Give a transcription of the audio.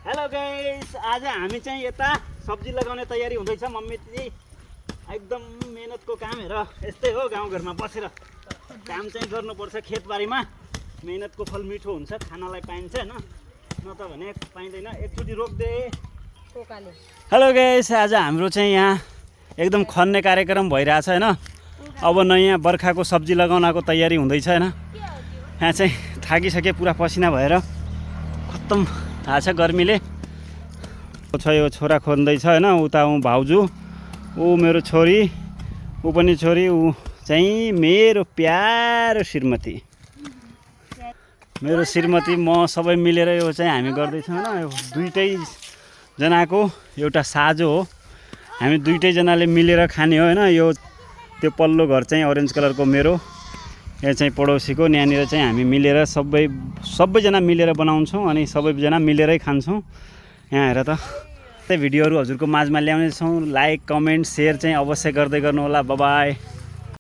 Hello guys, आज हामी चाहिँ यता सब्जी लगाउने तयारी हुँदैछ। मम्मी चाहिँ एकदम मेहनतको काम हेर, यस्तै हो गाउँघरमा बसेर काम चाहिँ गर्नुपर्छ। खेतबारीमा मेहनतको फल मिठो हुन्छ, खानालाई पाइन्छ हैन, न त भने पाइँदैन। एकचोटि रोक्दे। हेलो गाइस, आज हाम्रो चाहिँ यहाँ एकदम खन्ने कार्यक्रम भइरहेछ हैन। अब नयाँ बर्खाको सब्जी लगाउनको तयारी हुँदैछ हैन। यहाँ चाहिँ थाकिसके, पुरा पसिना भएर खत्तम थाहा छ गर्मीले। छ यो छोरा खोज्दैछ हैन, उता ऊ भाउजू, ऊ मेरो छोरी, ऊ पनि छोरी, ऊ चाहिँ मेरो प्यारो श्रीमती, मेरो श्रीमती, म सबै मिलेर यो चाहिँ हामी गर्दैछौँ हैन। यो दुईटै जनाको एउटा साझो हो, हामी दुईटै जनाले मिलेर खाने हो हैन। यो त्यो पल्लो घर चाहिँ अरेन्ज कलरको मेरो, यहाँ चाहिँ पडोसीको, यहाँनिर चाहिँ हामी मिलेर सबैजना मिलेर बनाउँछौँ अनि सबैजना मिलेरै खान्छौँ। यहाँ हेर त, त्यही भिडियोहरू हजुरको माझमा ल्याउने छौँ। लाइक कमेन्ट सेयर चाहिँ अवश्य गर्दै गर्नु होला। Bye bye.